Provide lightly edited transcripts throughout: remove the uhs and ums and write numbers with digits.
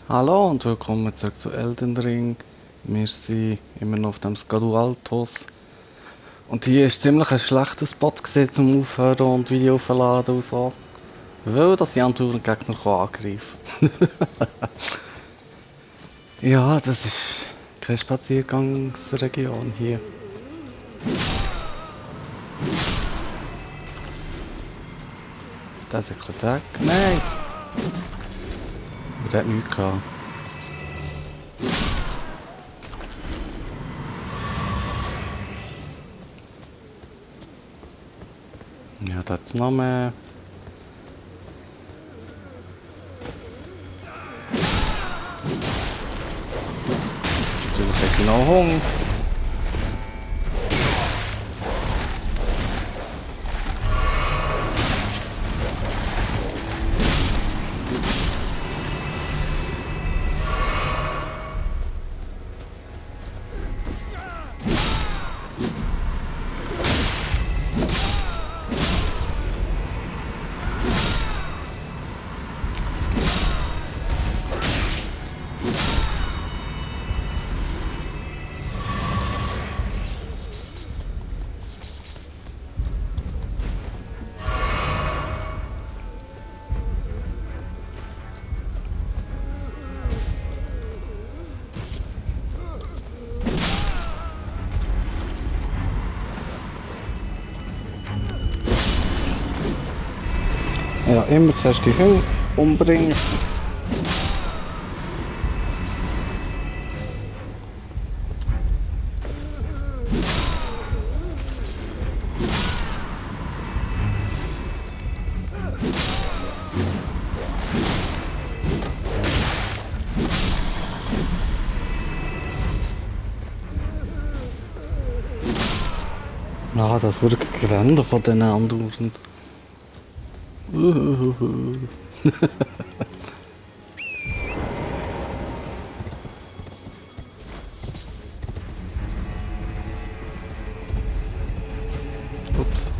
Hallo und willkommen zurück zu Elden Ring. Wir sind immer noch auf dem Skadu Altos. Und hier ist ziemlich ein schlechter Spot gewesen, zum Aufhören und Video aufladen und so. Weil das die anderen Gegner angreifen. Ja, das ist keine Spaziergangsregion hier. Das ist ein bisschen weg. Nein! Der hat nichts gehabt. Ja, da hat's noch mehr. Natürlich haben sie noch Hunger. Ja, immer zuerst die Hunde umbringen. Ah, das wird Ränder von den anderen. Ups.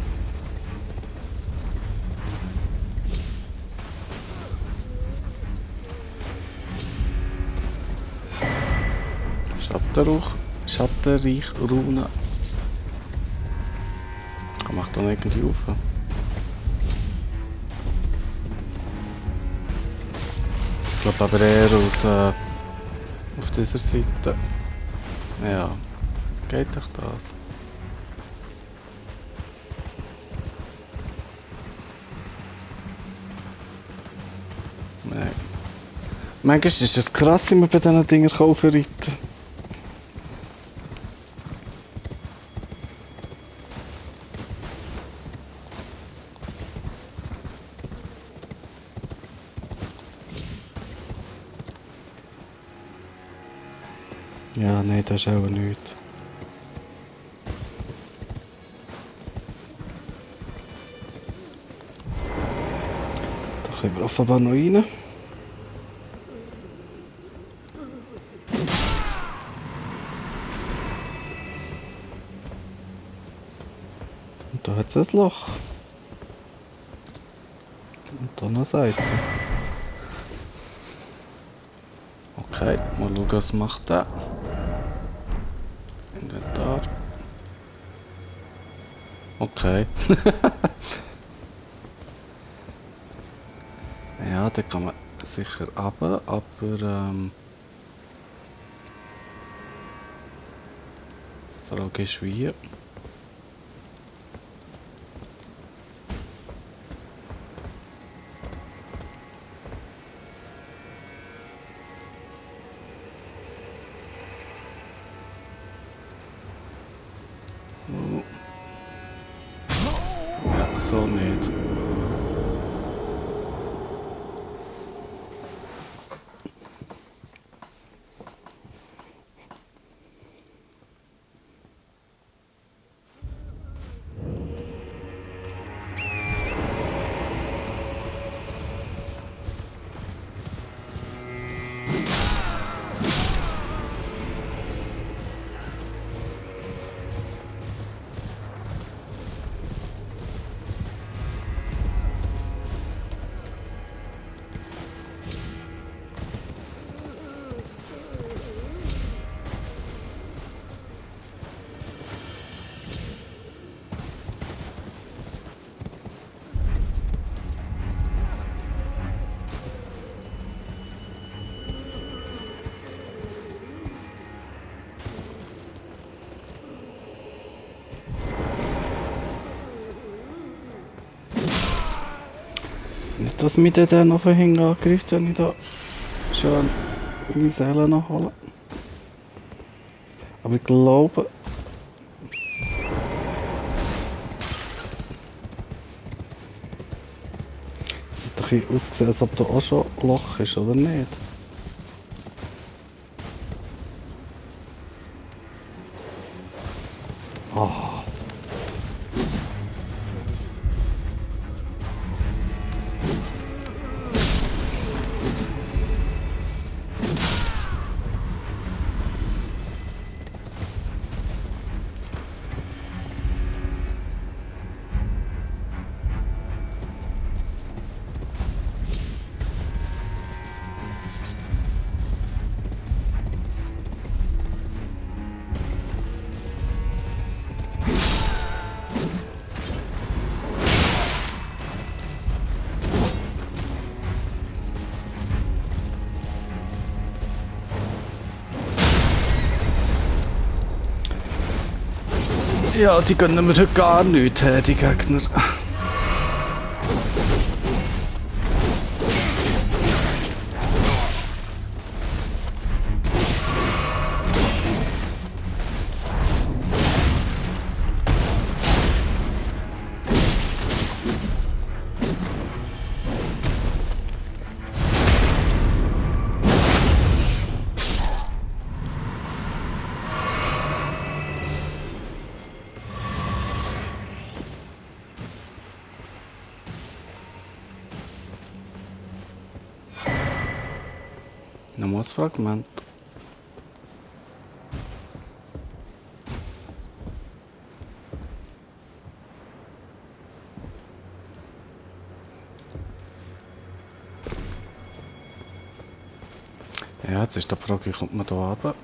Schattenrauch, Schattenreich, Rune. Komm, mach dann irgendwie auf. Ich glaube aber eher aus auf dieser Seite. Ja, geht doch das. Nein. Manchmal ist es krass, wie man bei diesen Dingen kaufen reiten. Ja, nein, das ist auch nichts. Da können wir offenbar noch rein. Und da hat es ein Loch. Und da eine Seite. Okay, mal schauen, was macht der. Inventar. Okay. Ja, da kann man sicher runter, aber die Frage ist wie. Ja, so nicht. dass mich der dann noch von hinten angreift, wenn ich da schön meine Seele nachhole. Aber ich glaube... Es hat ein bisschen ausgesehen, als ob da auch schon ein Loch ist, oder nicht? Ah. Ja, die gönnen mir heute gar nichts, die Gegner. Nochmals Fragment. Ja, jetzt ist die Frage, wie kommt man da runter?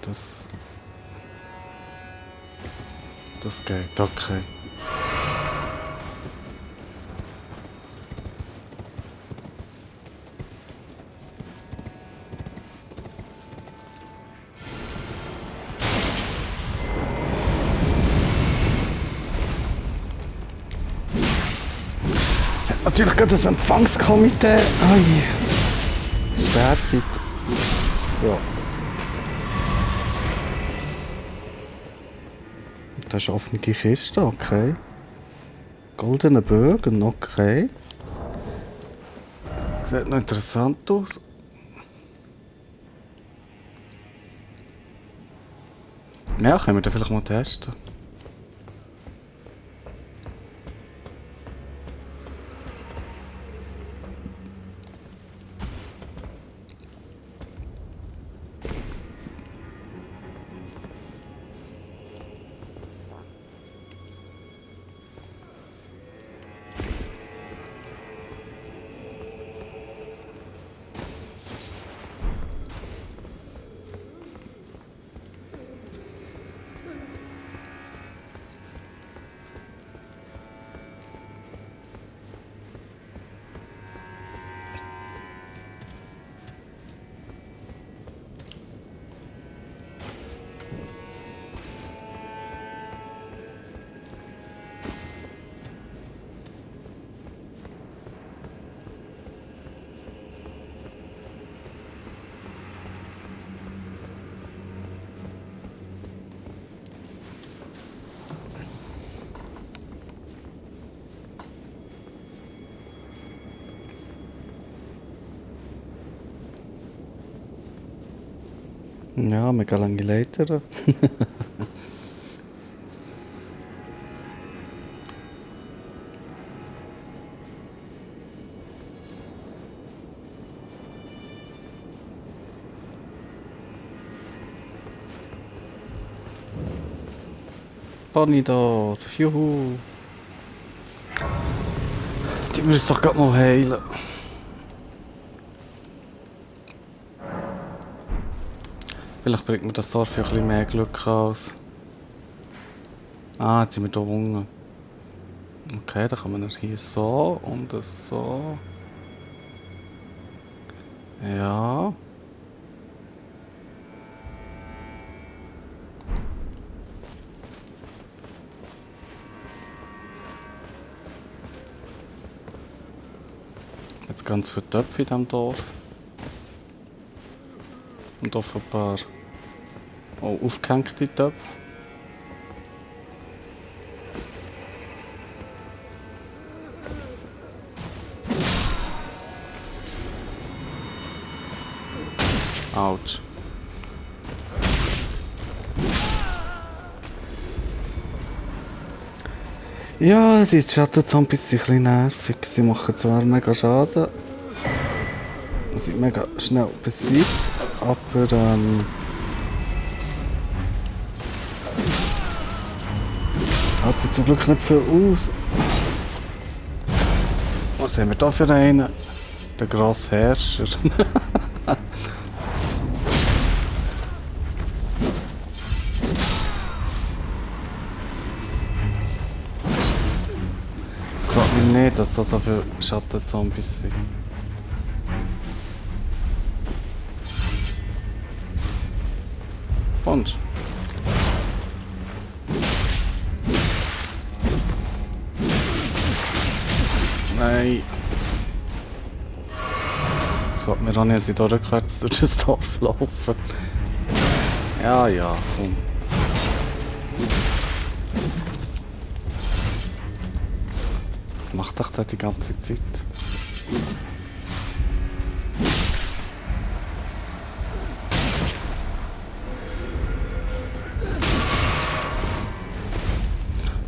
Das... Das geht, okay. Natürlich gerade das Empfangskomitee. Ai. Sterbt. So. Das ist offene Kiste, okay. Goldene Bögen, okay. Sieht noch interessant aus. Ja, können wir den vielleicht mal testen. Ja, mega lange Leiter. Bunny dort, juhu. Die müssen doch gerade mal heilen. Vielleicht bringt mir das Dorf ja ein bisschen mehr Glück aus. Ah, jetzt sind wir hier unten. Okay, dann kann man hier so und so. Ja. Jetzt ganz viele Töpfe in diesem Dorf. Und offenbar auch aufgehängte Töpfe. Autsch. Ja, die Schattenzombies sind ein bisschen nervig. Sie machen zwar mega Schaden. Sind mega schnell besiegt, aber hat sie zum Glück nicht viel aus. Was haben wir da für einen? Der grosse Herrscher. Es gefällt mir nicht, dass das so viele Schattenzombies sind. Kommst du? Nein. Das hat mir auch nicht, dass ich da rückwärts durch das Dorf laufen. Ja, ja, komm. Was macht doch der die ganze Zeit?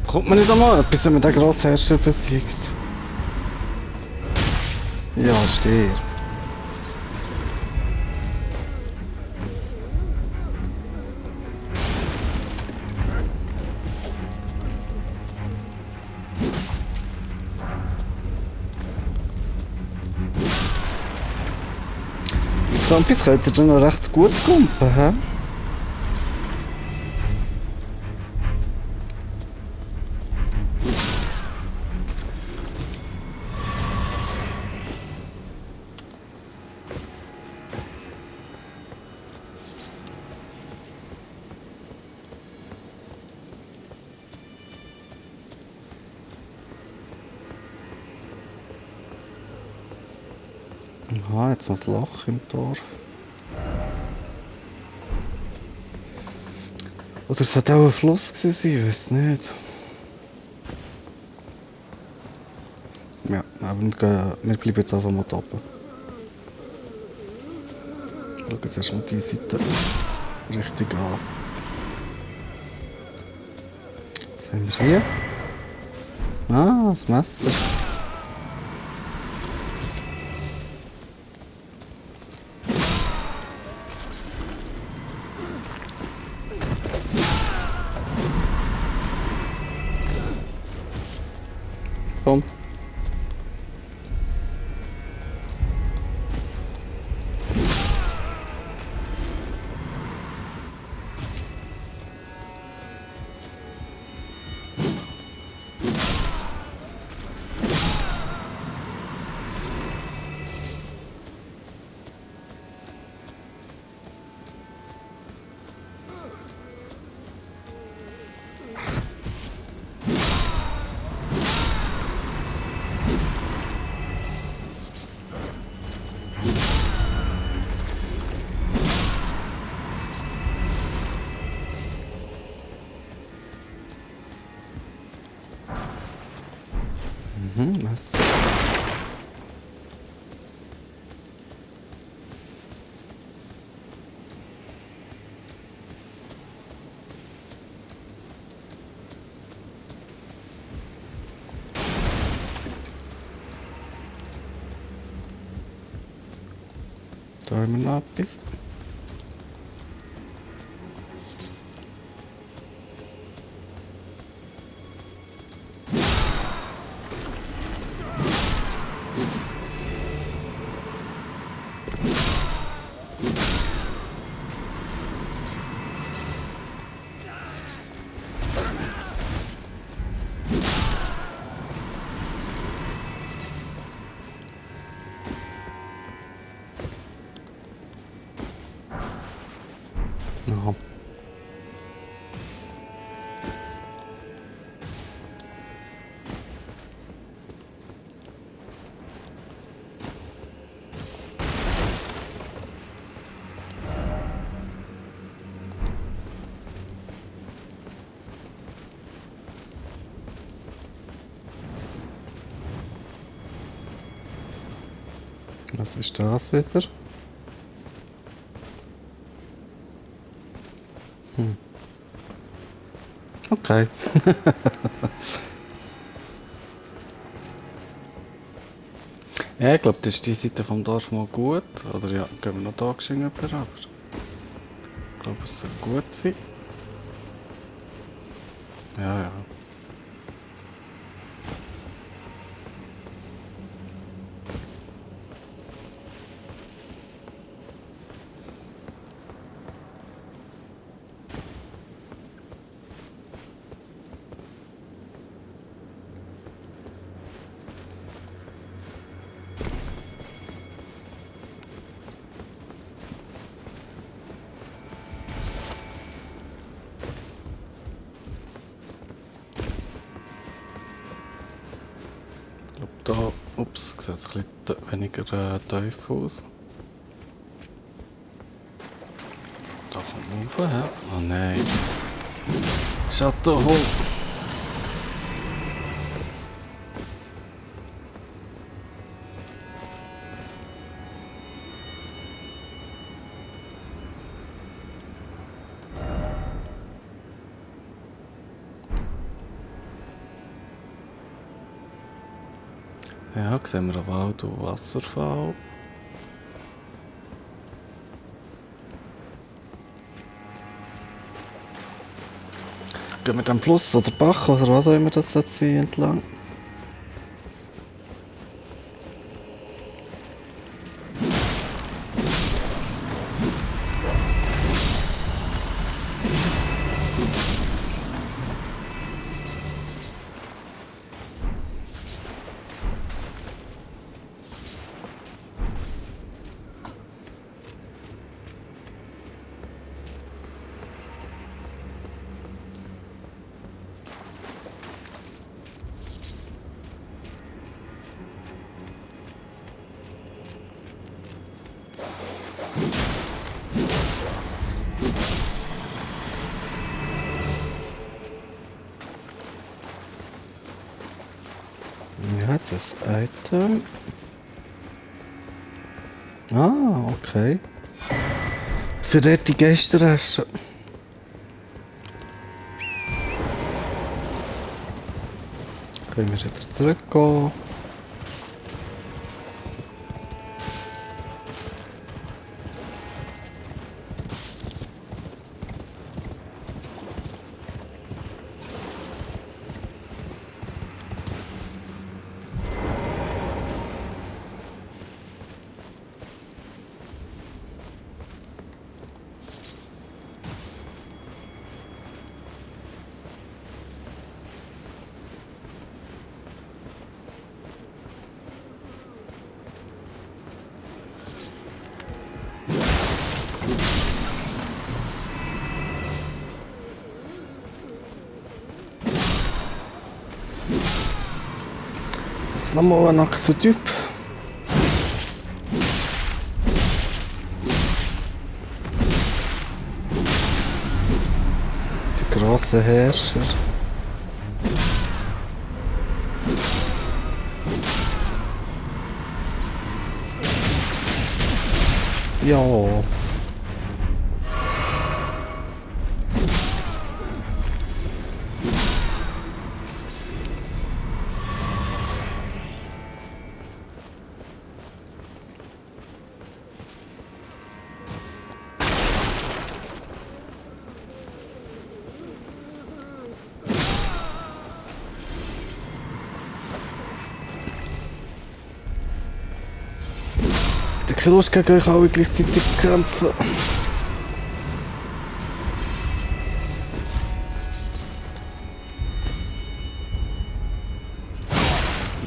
Kommt man nicht einmal, bis er mit der Grossherrscher besiegt. Ja, stirb. Die Zombies könnten schon noch recht gut kumpen, hä? Aha, jetzt noch das Loch im Dorf. Oder es sollte auch ein Fluss gewesen sein, ich weiß nicht. Ja, aber wir bleiben jetzt einfach mal da oben. Schauen jetzt erstmal die Seite richtig an. Was haben wir hier? Ah, das Messer. Komm. Messer. Da haben wir noch etwas. Was ist das wieder? Okay. Ja, ich glaube, das ist die Seite vom Dorf mal gut. Oder ja, gehen wir noch da geschehen jemand aber. Ich glaube, es soll gut sein. Ja, ja. Ich glaube, da. Ups, sieht es ein bisschen weniger tief aus. Da kommt man rauf, hä? Oh nein. Schattenhol. Ja, sehen wir einen Wald und Wasserfall. Gehen wir dem Fluss oder Bach oder was auch immer das jetzt sein entlang. Ja, jetzt das Item. Ah, okay. Für dort die Geister essen. Können wir wieder zurückgehen. Jetzt nochmal ein nackter Typ. Der grosse Herrscher. Ja. Der Kurs gegen euch alle gleichzeitig zu kämpfen.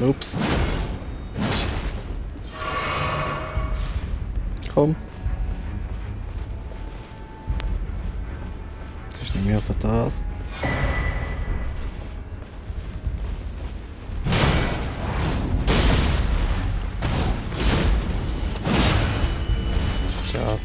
Ups. Komm. Das ist nicht mehr für das. Schade.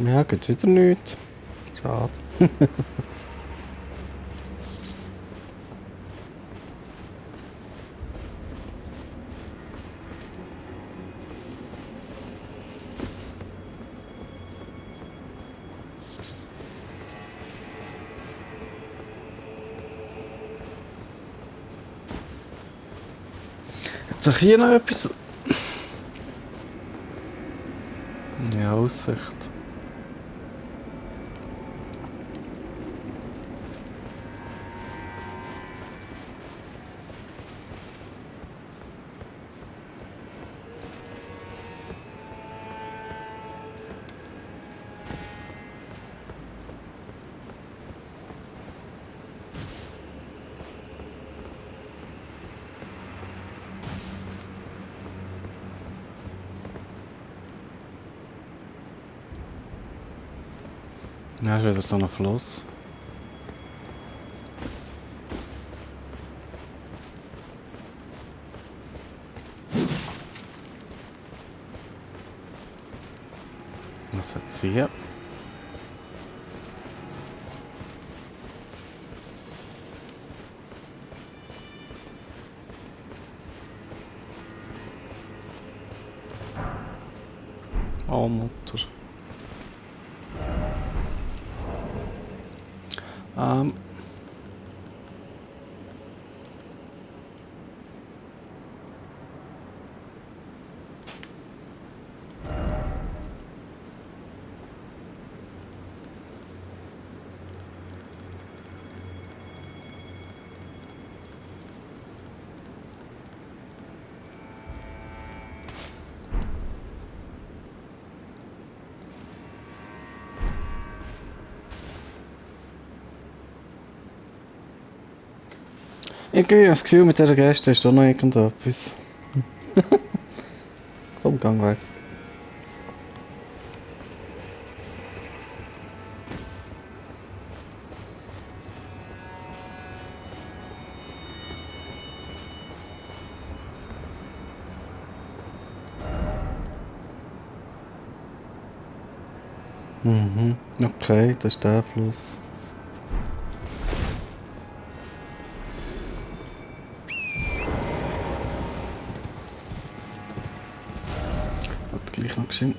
Ja, geht wieder nichts. Schade. Hat sich hier noch etwas... Ja, Aussicht. Ja, ist wieder so ein Fluss. Was hat sie hier? Oh, Mutter. Ähm. Ich habe das Gefühl, mit dieser Gäste ist doch noch irgendetwas. Komm, gang weg. Mhm, okay, das ist der Fluss. Hat gleich noch geschehen.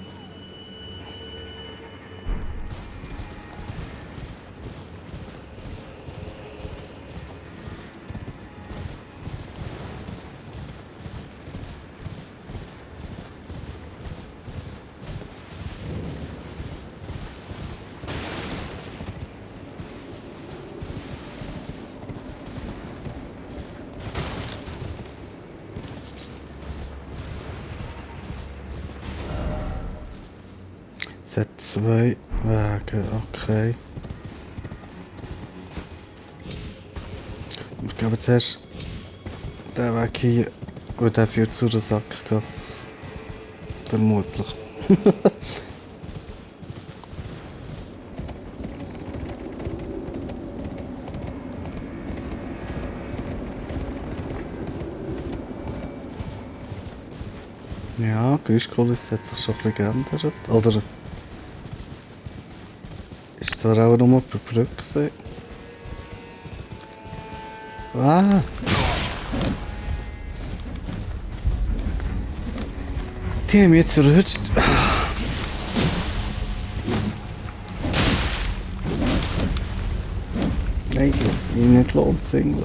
Es hat zwei Wege, okay. Ich glaube zuerst der Weg hier, und der führt zu der Sackgasse. Vermutlich. Ja, die Geräuschkulisse hat sich schon ein bisschen geändert. Oder ist zwar auch nur per Brücke gewesen. Ah! Die haben mich jetzt verrutscht. Nein, ich nicht lohnt singen.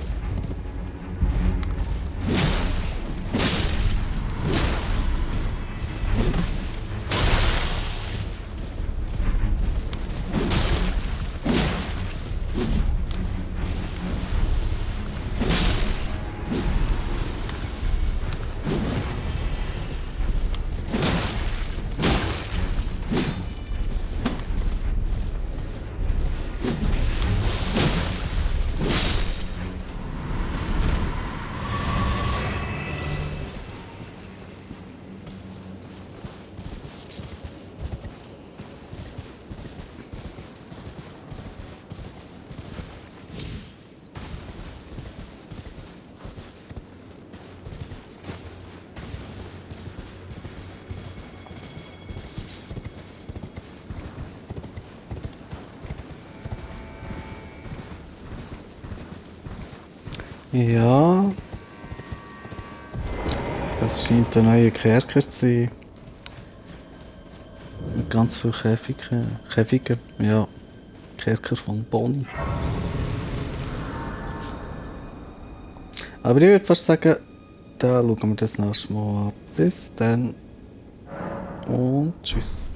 Ja, das scheint der neue Kerker zu sein. Mit ganz vielen Käfigen. Ja, Kerker von Bonnie. Aber ich würde fast sagen, da schauen wir das nächste Mal an. Bis dann und tschüss.